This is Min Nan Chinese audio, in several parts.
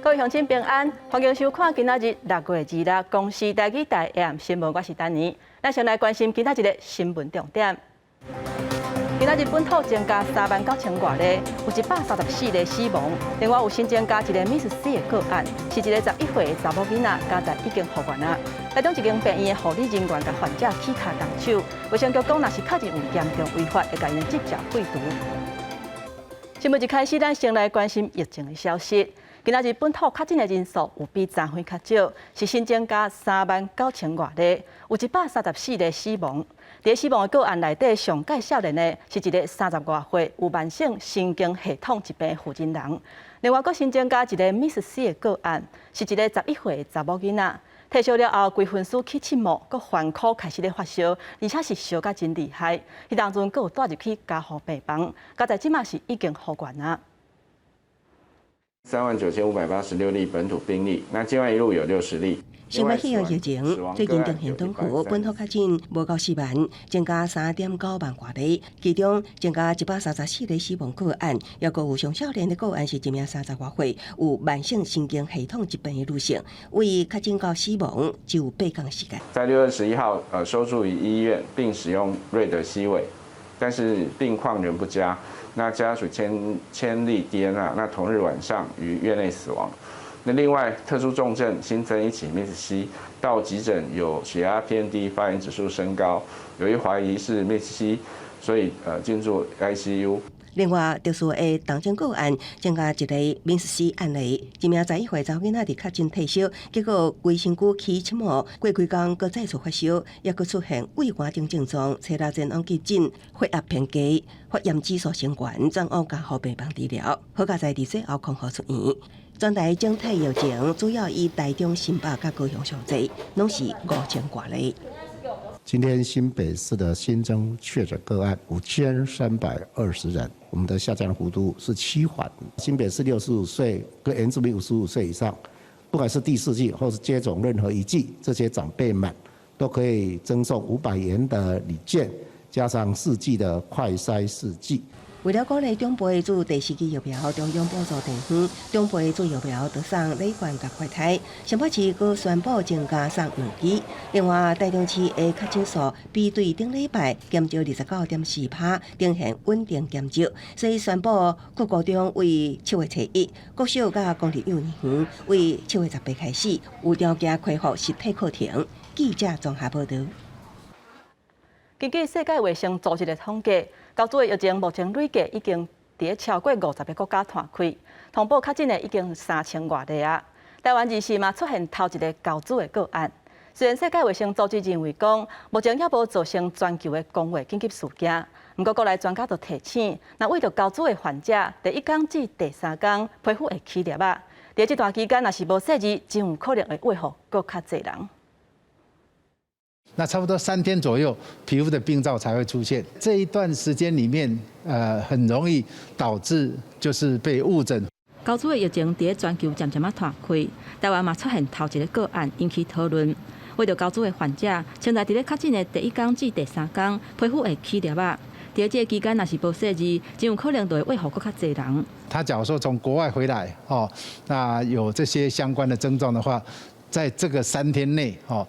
各位鄉親平安，歡迎收看今仔日6月26公視台語台 AM 新聞，我是丹妮。咱先來關心今仔日的新聞重點。今仔日本土增加3萬9千外例，有134例死亡。另外有新增加一个 MIS-C 的個案，是一个11歲的查某囡仔，佳哉已經復原啦。台中一間病院的護理人員共患者起跤動手，衛生局講，若是確認有嚴重違法，會共𪜶執照廢除。新聞一開始，咱先來關心疫情的消息。今仔日本土確診的人數有比昨昏較少，是新增加3萬9千外例，有134例死亡。佇死亡的個案內底，上蓋少年的是一個30外歲有慢性神經系統疾病的婦人人。另外，閣新增加一個 MIS-C 的個案，是一個11歲的查某囡仔。退燒了後，規身軀起刺毛，閣煩苦開始咧發燒，而且是燒甲真厲害。彼當陣閣有帶入去加護病房，佳哉這馬是已經復原啊。 39,586例本土病例，那境外移入有60例。新北市的疫情最近呈現轉負，本土確診無夠4萬，增加3.9萬外例，其中增加134例死亡個案，抑閣有上少年的個案是一名30外歲有慢性神經系統疾病的女性，為確診到死亡只有8工時間。在6月21號，收住於醫院並使用瑞德西韋，但是病況仍不佳。那家屬簽立 DNR，那同日晚上於院內死亡。那另外特殊重症新增一起 MIS-C，到急診有血壓偏低、發炎指數升高，由於懷疑是 MIS-C，所以進入 ICU。另外，特殊的重症個案增加一個 MIS-C 案例，一名11歲查某囡仔佇確診退燒，結果規身軀起刺毛，過幾工閣再次發燒，抑閣出現胃寒等症狀，初六前往急診，血壓偏低，發炎指數升懸，轉往加護病房治療，好佳哉佇最後康復出院。全台整體疫情主要以台中、新北佮高雄上濟，攏是5千外例。今天新北市的新增確診個案5320人，我們的下降幅度是趨緩。新北市65歲跟原住民55歲以上，不管是第四劑或是接種任何一劑，這些長輩們都可以贈送500元的禮券，加上四劑的快篩試劑。為了鼓勵長輩注第四劑疫苗，中央補助地方長輩注疫苗得送禮券佮快篩。新北市閣宣布增加送兩劑。另外，台中市的確診數比對頂禮拜減少29.4%，呈現穩定減少。所以宣布國高中為7月初1，國小佮公立幼兒園為7月18開始有條件恢復實體課程。記者綜合報道。根據世界衛生組織的統計，猴痘的疫情目前累計已經佇超過50個國家湠開，通報確診的已經3千外例啊。台灣二四嘛出現頭一个猴痘的個案。雖然世界衛生組織認為講，目前猶無造成全球的公衛緊急事件，毋過國內專家就提醒，若為著猴痘的患者，第一工至第三工皮膚會起粒仔，佇這段期間若是無細膩，真有可能會禍予閣較濟人。那差不多3天左右，皮膚的病灶才會出現。這一段時間裡面，很容易導致就是被誤診。猴痘的疫情佇全球漸漸仔湠開，台灣嘛出現頭一个個案，引起討論。為著猴痘的患者，現在佇咧確診的第一工至第三工，皮膚會起粒仔。佇這個期間，若是無細膩，真有可能就會禍予閣較濟人。他假如說從國外回來，哦，那有這些相關的症狀的話，在這個3天內，哦，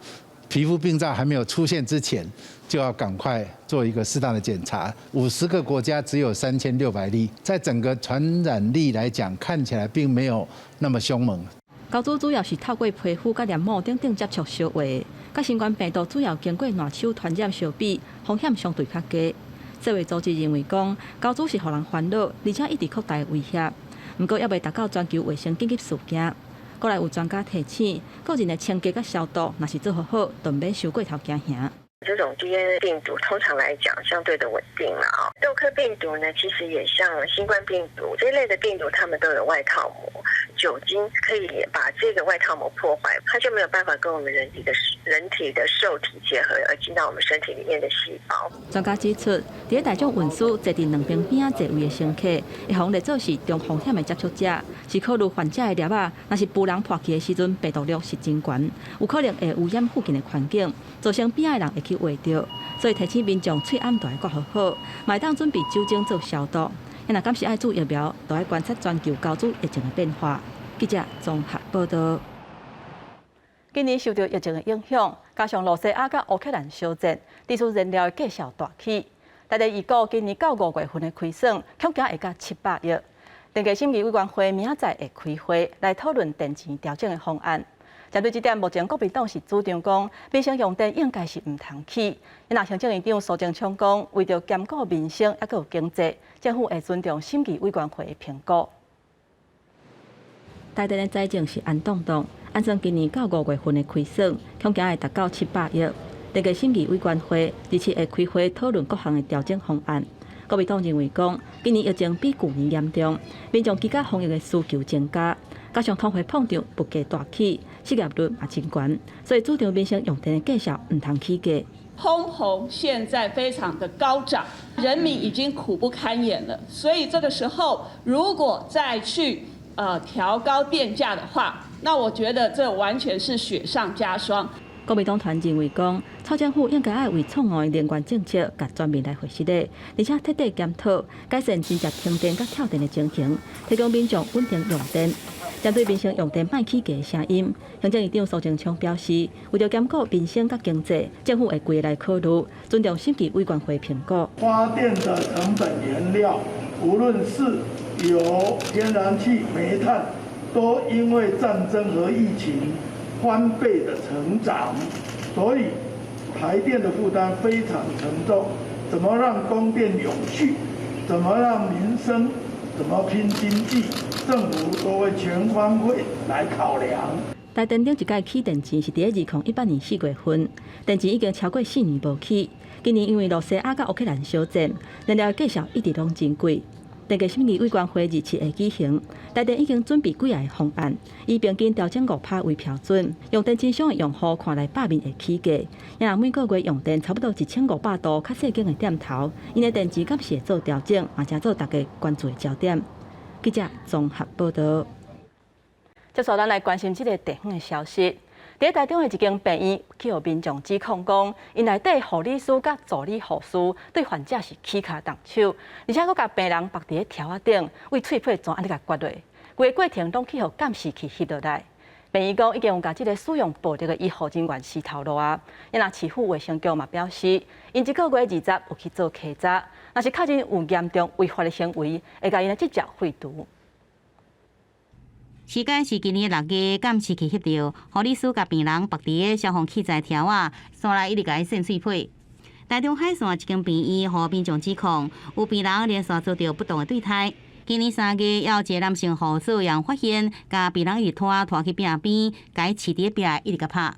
皮膚病灶還沒有出現之前，就要趕快做一個適當的檢查。50個國家只有3600例，在整個傳染力來講，看起來並沒有那麼兇猛。猴痘主要是透過皮膚佮黏膜等等接觸相傳，佮新冠病毒主要經過瀾手傳染相比，風險相對較低。世衛組織認為講，猴痘是予人煩惱，而且一直擴大的威脅。毋過，猶未達到全球衛生緊急事件。國內有專家提醒，個人的清潔佮消毒，若是做予好，就毋免傷過頭驚嚇。這種 DNA 病毒通常來講相對的穩定了啊。痘科病毒呢，其實也像新冠病毒這類的病毒，它們都有外套膜，酒精可以把這個外套膜破壞，它就沒有辦法跟我們人體的受體結合，而進到我們身體裡面的細胞。專家指出，佇大眾運輸坐佇兩邊邊仔座位的乘客，會予列做是中風險的接觸者，是考慮患者的粒仔，若是予人破去的時陣，病毒量是真懸，有可能會污染附近的環境，造成邊仔的人會去秽著。所以提醒民眾喙罨著愛蓋予好，嘛會當準備酒精做消毒。若敢是愛注疫苗，就愛觀察全球猴痘疫情的變化。記者綜合報道。今年受著疫情的影響，加上羅西亞佮烏克蘭相戰，致使燃料的價數大起。台電預估今年到五月份的虧損，恐驚會到700億。電價審議委員會明仔載會開會來討論電錢調整的方案。針對這點，目前國民黨是主張講，民生用電應該是毋通起。若行政院長蘇貞昌講，為著兼顧民生猶閣有經濟，政府會尊重審議委員會的評估。台電的財政是紅當當，按算今年到五月份的虧損，恐驚會達到七百億。電價審議委員會27會開會討論各項的調整方案。國民黨認為講，今年疫情比舊年嚴重，民眾居家防疫的需求增加，加上通貨膨脹、物價大起，失業率嘛真懸，所以主張民生用電的價數毋通起價。通膨現在非常的高漲，人民已經苦不堪言了。所以這個時候，如果再去調高電價的話，那我覺得這完全是雪上加霜。國民黨團認為講，蔡政府應該愛為錯誤的能源政策，共全面來負責的，而且徹底檢討改善真正停電佮跳電的情形，提供民眾穩定用電。針對民生用電莫起價的聲音，行政院長蘇貞昌表示，為著兼顧民生佮經濟，政府會規個來考慮，尊重審議委員會評估。發電的成本原料，無論是油、天然氣、煤炭，都因為戰爭和疫情翻倍的成長，所以台電的負擔非常沉重。怎麼讓供電永續？怎麼讓民生？怎麼拼經濟？政府都會全方位來考量。台電頂一擺起電錢是佇2018年4月份，電錢已經超過4年無起。今年因為羅西亞佮烏克蘭相戰，燃料價數一直攏真貴。電價審議委員會27會舉行，台電已經準備幾個方案，以平均調整5%為標準，用電真傷的用戶看來罷免會起價。因為每個月用電差不多1500度較細間的店頭，𪜶的電錢敢是會做調整，嘛成做大家關注的焦點。記者綜合報道。接續咱來關心這个地方的消息。佇台中的一間病院，去予民眾指控講，𪜶內底護理師佮助理護士對患者是起跤動手，而且閣共病人縛佇咧柱仔頂，對喙皮全按呢共割落，規个過程攏去予監視器翕落來。病院講已經有共這个使用暴力的醫護人員辭頭路啊。若市府衛生局嘛表示，𪜶這个月20有去做稽查，若是確認有嚴重違法的行為，會共𪜶的執照廢除。時間是今年6月，監視器翕著護理師共病人縛佇个消防器材柱仔，紲來一直共伊搧喙皮。台中海線一間病院予民眾指控，有病人連續遭著不當的對待。今年3月，有一个男性護士予發現，共病人一直拖拖去壁邊，共伊飼佇壁一直共拍。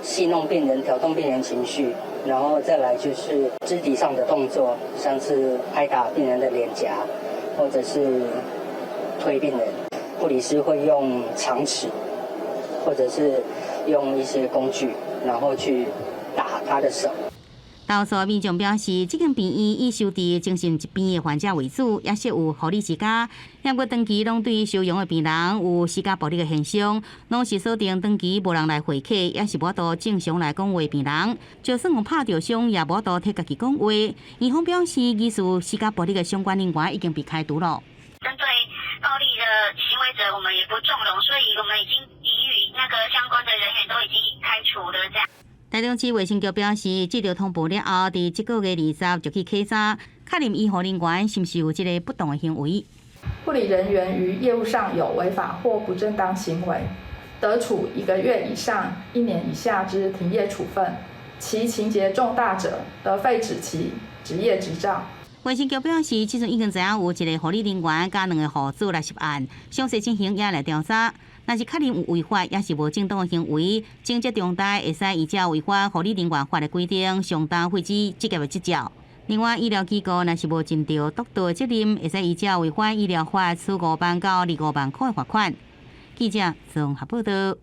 戲弄病人，挑動病人情緒，然後再來就是肢體上的動作，像是拍打病人的臉頰，或者是推病人。護理師會用長尺，或者是用一些工具，然後去打他的手。投訴民眾表示，這間病院以收治精神疾病的患者為主，也設有護理之家。不過長期攏對收容的病人有施加暴力的現象，攏是鎖定長期無人來會客，也是無法度正常來講話病人。就算有拍著傷，也無法度替家己講話。院方表示，疑似施加暴力的相關人員已經被開除了。針對暴力的行為者，我們也不縱容，所以我們已經已與那個相關的人員都已經開除了。這樣。台中市衛生局表示，接到通報了後，佇這個月20就去稽查，確認醫護人員是毋是有這个不當的行為。護理人員於業務上有違法或不正當行為，得處一個月以上一年以下之停業處分，其情節重大者，得廢止其執業執照。衛生局表示，這陣已經知影有一个護理人員佮兩个護士來涉案，詳細情形也來調查。若是確認有違法，抑是無正當的行為，情節重大，會使依照違反護理人員法的規定，相當廢止職業的執照。另外，醫療機構若是無盡著督導責任，會使依照違反醫療法，處5萬到25萬塊罰款。記者綜合報道。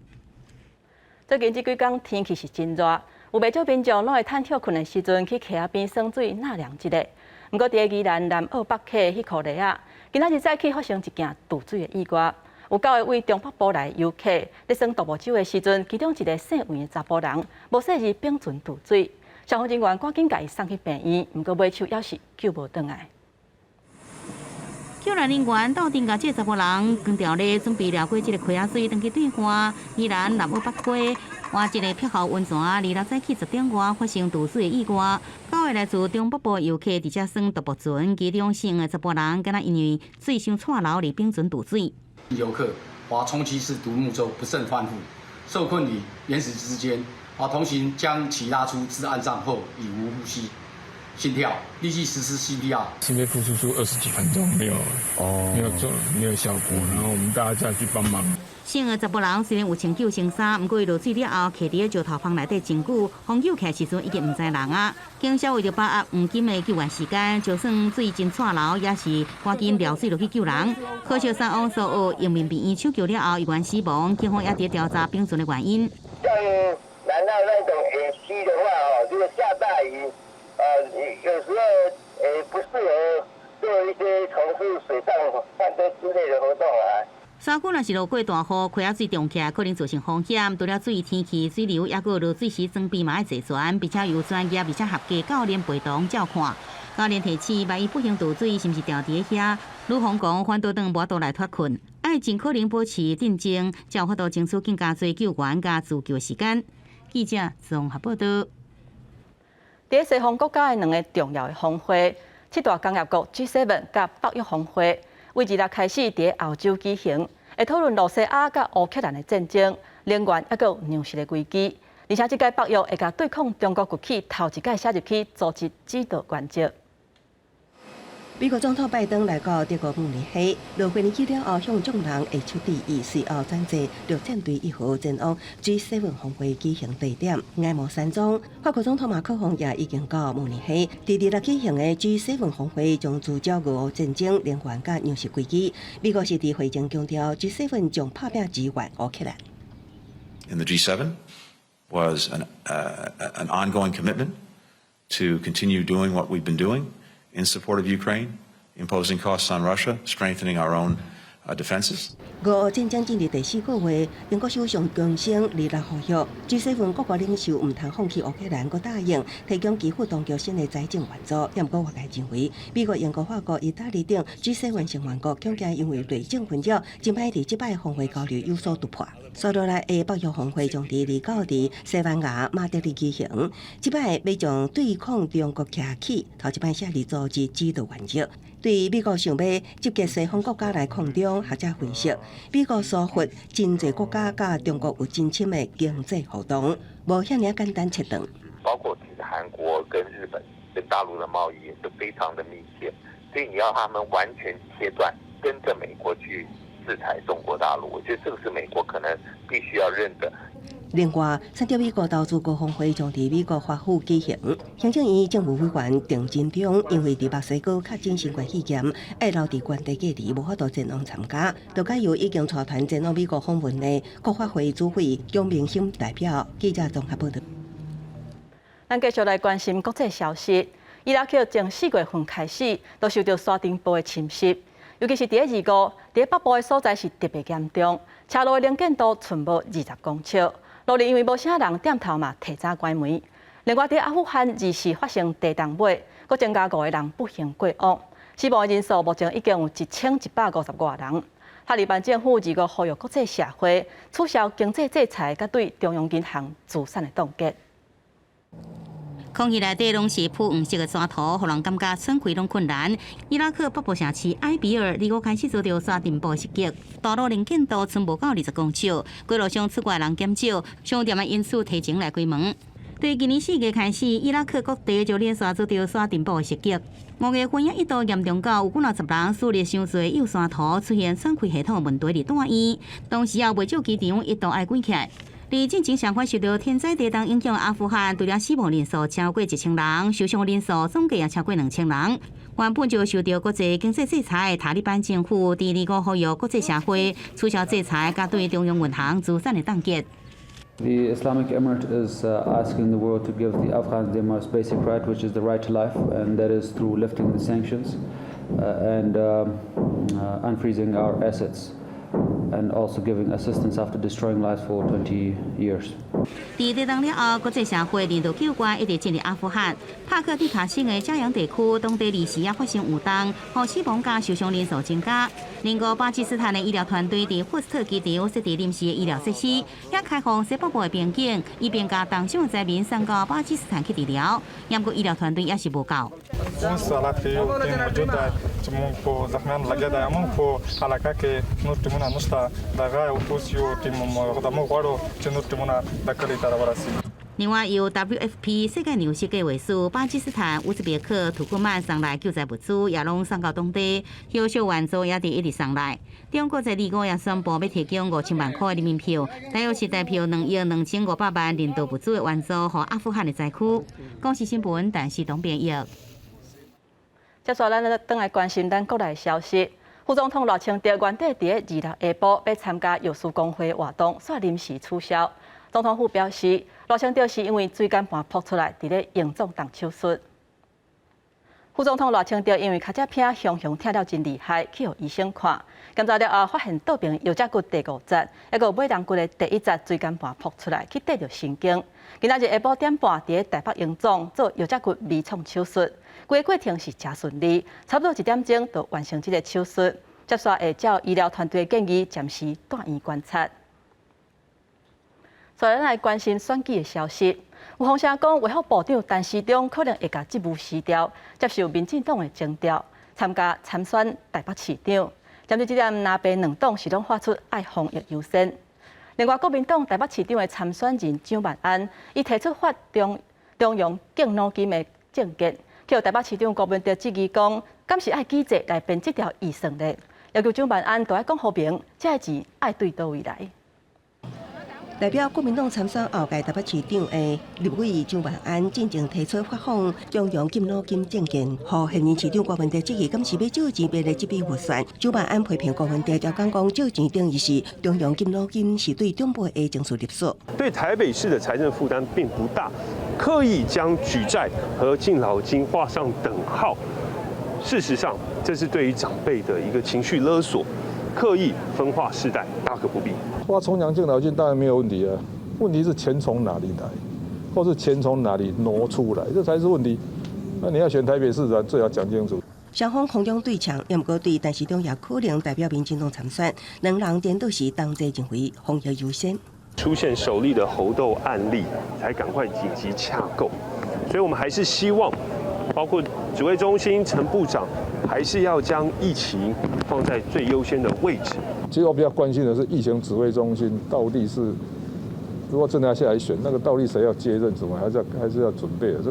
最近這幾工天氣是真熱，有袂少民眾攏會趁歇睏的時陣去溪仔邊耍水納涼一下。毋過，佇个宜蘭南澳北溪彼箍犁仔，今仔日早起發生一件墜水的意外。有九个對中北部來遊客佇耍獨木舟的時陣，其中一个姓黃的查埔人無細膩反船墜水，消防人員趕緊共伊送去病院，毋過尾手猶是救無轉來。救援人員鬥陣共這查埔人關牢咧，準備掠過這个溪仔水，轉去對岸。宜蘭南澳北溪，換一个碧湖溫泉，26早起10點外發生墮水的意外。九个來自中北部遊客佇遮耍獨木船，其中四个查埔人，敢若因為水傷掣流佇冰船墮水。遊客划充氣式獨木舟不慎翻覆，受困於岩石之間，同行將其拉出至岸上後已無呼吸、心跳，立即實施 CPR。心肺復甦術20幾分鐘沒有，哦，沒有做，沒有效果，然後我們大家再去幫忙。四个查埔人雖然有穿救生衫，毋過伊落水了後，徛佇咧石頭縫內底真久，風救起來時陣已經毋知人啊。警消為著把握黃金的救援時間，就算水真掣流，也是趕緊撩水落去救人。可惜送往蘇澳榮民病院搶救了後，猶原死亡。警方也佇調查冰船的原因。像南澳那種野溪的話，哦，如果下大雨，有時候不適合做一些從事水上泛舟之類的活動啊。山區若是落過大雨，溪仔水漲起來，可能造成風險。除了注意天氣、水流，抑閣落水時裝備嘛愛齊全，並且由專業而且合格教練陪同照看。教練提醒，萬一不幸墮水，是毋是牢佇遐，女方講反倒轉無法度來脫困，愛盡可能保持鎮靜，才有法度爭取更加濟救援佮自救時間。記者綜合報道。佇西方國家的兩个重要的峰會，七大工業國 G7 佮北約峰會，為26開始佇歐洲舉行，會討論羅西亞佮烏克蘭的戰爭、能源抑閣有糧食的危機。而且這屆北約會共對抗中國崛起頭一屆寫入去組織指導原則。美國總統拜登來到德國慕尼黑，落飛機了後，向眾人揮手致意，隨後轉坐陸戰隊一號前往 G7 峰會舉行地點艾姆山莊。法國總統馬克宏也已經到慕尼黑，佇26舉行的 G7 峰會將聚焦俄烏戰爭、能源佮糧食危機。美國是佇會前強調 G7 將拍拚支援烏克蘭。 In the G7 was an ongoing commitment to continue doing what we've been doing in support of Ukraine, imposing costs on Russia, strengthening our own defenses. 俄烏戰爭進入第四個月，英國首相強生26呼籲 G7 各國領袖毋通放棄烏克蘭，閣答應提供基輔當局新的財政援助。毋過外界認為，美國、英國、法國、意大利等 G7 成員國恐驚因為內政紛擾，真歹佇這擺峰會交流有所突破。紲落來的北約峰會將佇29佇西班牙馬德里舉行，這擺欲將對抗中國崛起，頭一擺寫入組織指導原則。對美國想欲集結西方國家來抗中，學者分析，美國疏忽真濟國家佮中國有真深的經濟互動，無遐爾簡單切斷。包括其實韓國跟日本跟大陸的貿易也是非常的密切，所以你要他們完全切斷，跟着美國去制裁中國大陸，我覺得這個是美國可能必須要認的。另外，參照美國投資高峰會將佇美國華府舉行。行政院政務委員鄭進中因為佇墨西哥確診新冠肺炎，愛留佇原地隔離，無法度前往參加。就改由已經帶團前往美國訪問的國發會主委蔣明興代表。記者綜合報道。咱繼續來關心國際消息。伊拉克從4月份開始，都受著沙塵暴的侵襲，尤其是佇咧25，佇咧北部的所在是特別嚴重，車路的能見度賰無20公尺。路裡因為無啥人，店頭嘛提早關門。另外，佇阿富汗24發生地動尾，閣增加五個人不幸過往，死亡的人數目前已經有1150外人。塔利班政府25呼籲國際社會取消經濟制裁，佮對中央銀行資產的凍結。空氣內底攏是浡黃色的沙土，予人感覺喘氣攏困難。伊拉克北部城市埃比爾，25開始遭著沙塵暴襲擊，大路能見度賰無到20公尺，街路上出外人減少，商店也因此提前來關門。對今年4月開始，伊拉克各地就連續遭著沙塵暴襲擊。5月份也一度嚴重到有幾若十人吸入傷濟幼沙土，出現喘氣系統問題，佇住院。當時也袂少機場一度愛關起來。佇進前上款受著天災地動影響，阿富汗除了死亡人數超過1000人，受傷人數總計也超過2000人。原本就受著國際經濟制裁，塔利班政府佇25呼籲國際社會取消制裁，佮對中央銀行資產的凍結。 The Islamic Emirate is asking the world to give the Afghans their most basic right, which is the right to life, and that is through lifting the sanctions and unfreezing our assets. And also giving assistance after destroying lives for 20 years. 佇地動了後，國際社會人道救援一直進入阿富汗。帕克蒂卡省的朝陽地區，當地二時也發生雨崩，予死亡佮受傷人數增加。另外，巴基斯坦的醫療團隊佇霍斯特機場設置臨時的醫療設施，也開放西北部的邊境，以便共重傷的災民送到巴基斯坦去治療。不過，醫療團隊也是無夠。چې موږ په زخمیان لګیا دی موږ په علاقه کې نور ټیمونه نشته دغه اوس یو ټیم موږ غواړو چې نور ټیمونه د کلي ته راورسي。另外，由 WFP 世界糧食計劃署、巴基斯坦、烏茲別克、土庫曼送來救災物資，也攏送到當地。後續援助也佇一直送來。中國在二五也宣布欲提供5000萬塊的人民幣，大約是台幣2億2500萬人道物資的援助，予阿富汗的災區。公視新聞，陳世東編譯。接下來，咱轉來關心咱國內消息。副總統賴清德原底佇咧26下晡欲參加藥師公會活動，煞臨時取消。總統府表示，賴清德是因為椎間盤剝出來，佇咧榮總動手術。副總統賴清德因為跤脊骿雄雄疼了真厲害，去予醫生看，檢查了後發現倒爿腰脊骨第五節，抑閣尾龍骨的第一節椎間盤剝出來，去綴著神經。今仔日下晡點半，佇咧台北榮總做腰脊骨微創手術，規個過程是誠順利，差不多一點鐘就完成這個手術。接續會照醫療團隊建議，暫時住院觀察。所以，咱來關心選舉的消息。有風聲講，衛福部長陳時中可能會共職務辭掉，接受民進黨的徵調，參加參選台北市長。針對這點，藍白兩黨是攏發出愛防疫優先。另外，國民黨台北市長的參選人蔣萬安，伊提出發中中央敬老金的政見，予台北市長柯文哲質疑講，敢是愛舉債來編這條預算咧？要求蔣萬安都愛講予明，這个錢愛對佗位來。代表國民黨參選後屆台北市長的立委蔣萬安進前提出發放中央敬老金政見，予現任市長柯文哲質疑，敢是欲借錢編列這筆預算？蔣萬安批評柯文哲，刁工講借錢等於是中央敬老金是對長輩的情緒勒索。對台北市的財政負擔並不大，刻意將舉債和敬老金畫上等號，事實上這是對於長輩的一個情緒勒索，刻意分化世代，大可不必。發中央敬老金當然沒有問題啊，問題是錢從哪裡來，或是錢從哪裡挪出來，這才是問題。那你要選台北市長，最好講清楚。雙方空中對嗆，毋過對陳時中也可能代表民進黨參選，兩人顛倒是同齊認為防疫優先。出現首例的猴痘案例，才趕快緊急洽購，所以我們還是希望，包括指揮中心陳部長，還是要將疫情放在最優先的位置。其實我比較關心的是疫情指揮中心到底是，如果真的要下來選，那個到底誰要接任，什麼還是要準備的。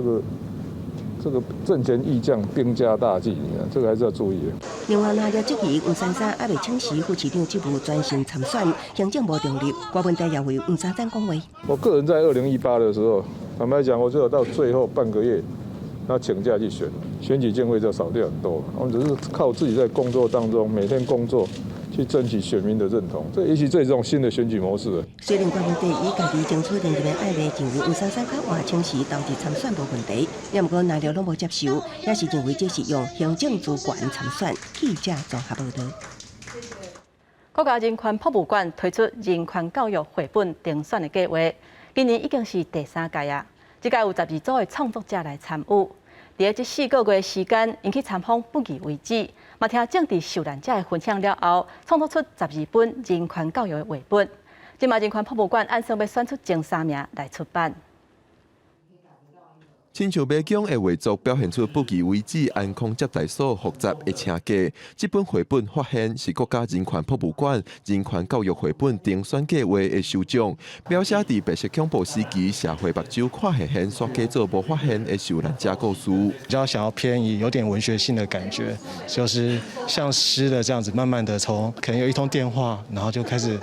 這個陣前易將，兵家大忌，你看這個還是要注意的。另外，若要質疑黃珊珊猶未請辭副市長職務專心參選，行政無中立，郭文泰也為黃珊珊講話。我個人在2018的時候，坦白講，我只有到最後半個月，他請假去選，選舉經費就少掉很多。我們只是靠自己在工作當中，每天工作。去爭取選民的認同，這也許這種新的選舉模式。雖然郭文泰以家己爭取連任的案例，認為黃珊珊較晚請辭投入參選無問題，也毋過藍綠攏無接受，也是認為這是用行政資源參選。記者綜合報道。國家人權博物館推出人權教育繪本評選的計劃，今年已經是第三屆啊！這屆有12組的創作者來參與。佇咧這4個月時間，𪜶去參訪不義遺址，嘛聽政治受難者的分享了後，創作出12本人權教育的繪本。這馬人權博物館按算欲選出前三名來出版。親像迷宮的畫作表現出不義遺址安康接待所複雜的車架。這本繪本發現是國家人權博物館人權教育繪本評選計劃的首獎，描寫佇白色恐怖時期社會目睭看現現煞假做無發現的受難者故事。比較想要偏以有點文學性的感覺，就是像詩的這樣子，慢慢的從可能有一通電話，然後就開始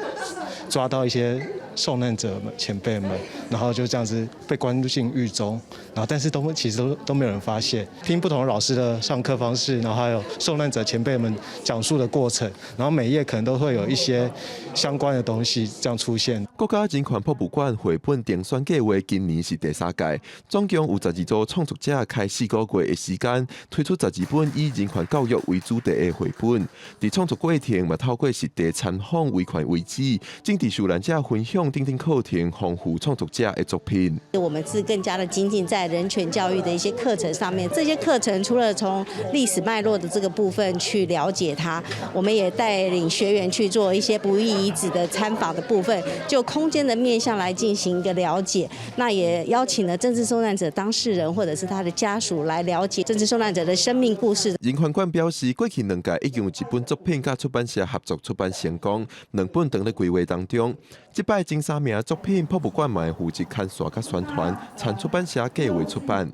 抓到一些受難者們前輩們，然後就這樣子被關進獄中，然後但是都其實都沒有人發現。聽不同的老師的上課方式，然後還有受難者前輩們講述的過程，然後每頁可能都會有一些相關的東西這樣出現。國家人權博物館繪本遴選計劃今年是第三屆，總共有12組創作者開4個月的時間，推出12本以人權教育為主題的繪本。佇創作過程嘛，透過實地參訪維權遺址，政治受難者分享等等課程，豐富創作者的作品。我們是更加的精進在人權教育的一些課程上面。這些課程除了從歷史脈絡的這個部分去了解它，我們也帶領學員去做一些不義遺址的參訪的部分，就空間的面向來進行一個了解。那也邀請了政治受難者當事人或者是他的家屬來了解政治受難者的生命故事。人權館表示，過去兩屆已經有一本作品佮出版社合作出版成功，兩本當咧規劃當中。這擺前三名作品，博物館嘛會負責牽線佮宣傳，參出版社計劃出版。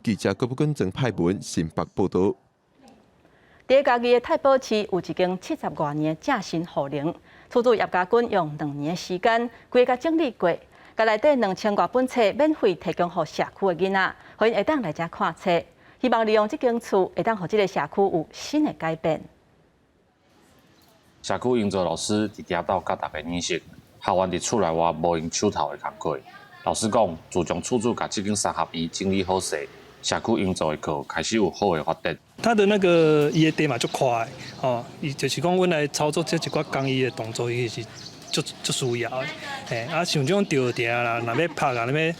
記者郭寶君、曾派文新北報道。佇嘉義的太保市有一間70外年的正新雨林，厝主葉家軍用2年的時間，規个整理過，共內底2000外本冊免費提供予社區的囡仔，予𪜶會當來遮看冊。希望利用這間厝，會當予這个社區有新的改變。社區營造老師佇埕斗教大家認識，學員佇厝內外無用手頭的工課。老師講，自從厝主共這間三合院整理好勢，社區營造的課開始有好的發展。他的那個伊的地嘛足快，哦，伊就是講，阮來操作這一寡工藝的動作，伊是足足需要的。嘿，啊，像這種吊定啦，若欲拍啊，欲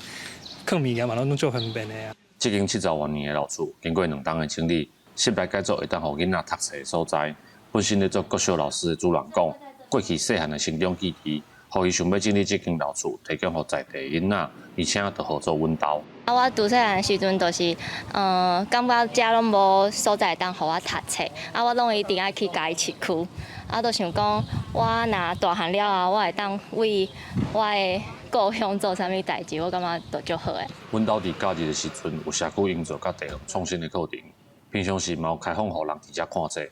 囥物件嘛，攏足方便的啊。這間70外年的老厝，經過兩冬的整理，室內改造會當予囡仔讀冊的所在。本身咧做國小老師的主人講，過去細漢的成長記憶，予伊想欲整理這間老厝，提供予在地囡仔，而且就號做阮兜。啊，我拄細漢的時陣，就是，感覺遮攏無所在當予我讀冊，啊，我攏一定愛去嘉義市區，啊，就想講，我若大漢了後，我會當為我的故鄉做啥物代誌，我感覺就足好的。阮兜佇假日的時陣，有社區營造佮地方創新的課程，平常時嘛有開放予人佇遮看冊。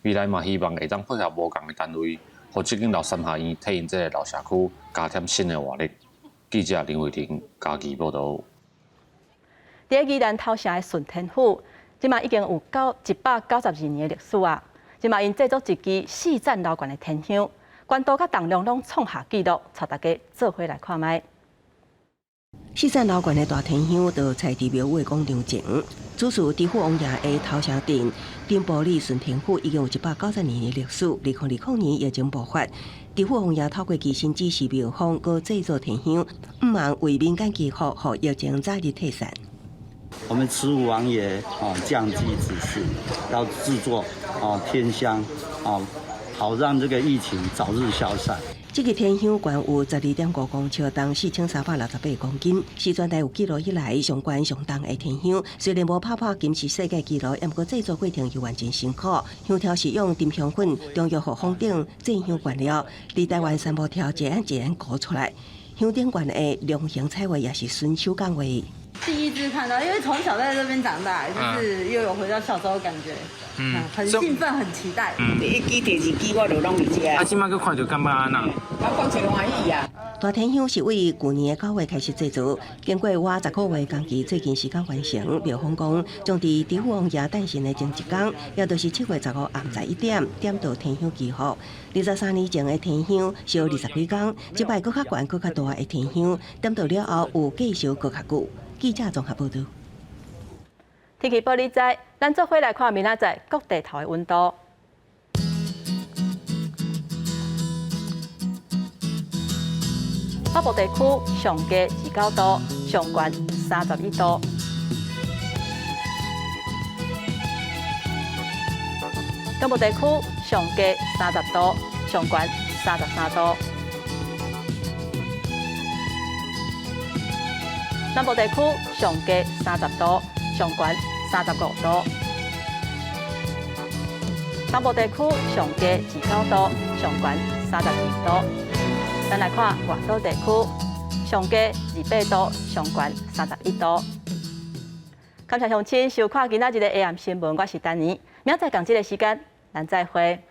未來嘛希望會當配合無仝的單位，予這間老三合院體現這个老社區加添新的活力。記者林慧婷嘉義報導。佇宜蘭頭城的順天府，這馬已經有192年的歷史啊！這馬𪜶製作一支四層樓懸的天香，懸度佮重量攏創下紀錄，帶大家做伙來看覓。四層樓懸的大天香，就採佇廟宇的廣場前。主祀知府王爺的頭城鎮頂埔里順天府已經有192年的歷史。2020年疫情爆發，知府王爺透過乩身指示廟方，閣製作天香，向望為民間祈福，予疫情早日退散。我們慈武王爺哦降乩指示，要製作哦天香哦，好讓這個疫情早日消散。這个天香懸有12.5公尺重，4368公斤，是全台有記錄以來上懸上重的天香。雖然無拍破金氏世界紀錄，毋過製作過程猶原真辛苦。香條是用沉香粉、中藥和風等製香原料，佇台灣杉木條一按一按糊出來。香頂懸的龍形彩畫也是純手工畫。第一次看到，因為從小在這邊長大，就是又有回到小時候的感覺，很興奮，很期待。第一支、第二支我就攏佇遮。啊，這擺閣看著感覺按怎？我講真歡喜啊！大天香是為舊年的9月開始製作，經過倚10個月工期，最近時間完成。廟方講，將佇知府王爺誕辰的前一工，也就是7月15暗11點，點著天香祈福。23年前的天香燒20幾工，這擺閣較懸、閣較大的天香，點著了後有繼續閣較久。記者綜合報導。天氣報你知，咱做伙來看明仔載各地頭的溫度。北部地區上低29度，上懸31度。中部地區上低30度，上懸33度。南部地區上低30度，上懸35度。東部地區上低29度，上懸32度。咱來看外島地區，上低28度，上懸31度。感謝鄉親收看今仔日的 AM 新聞，我是丹妮。明仔載仝這个時間，咱再會。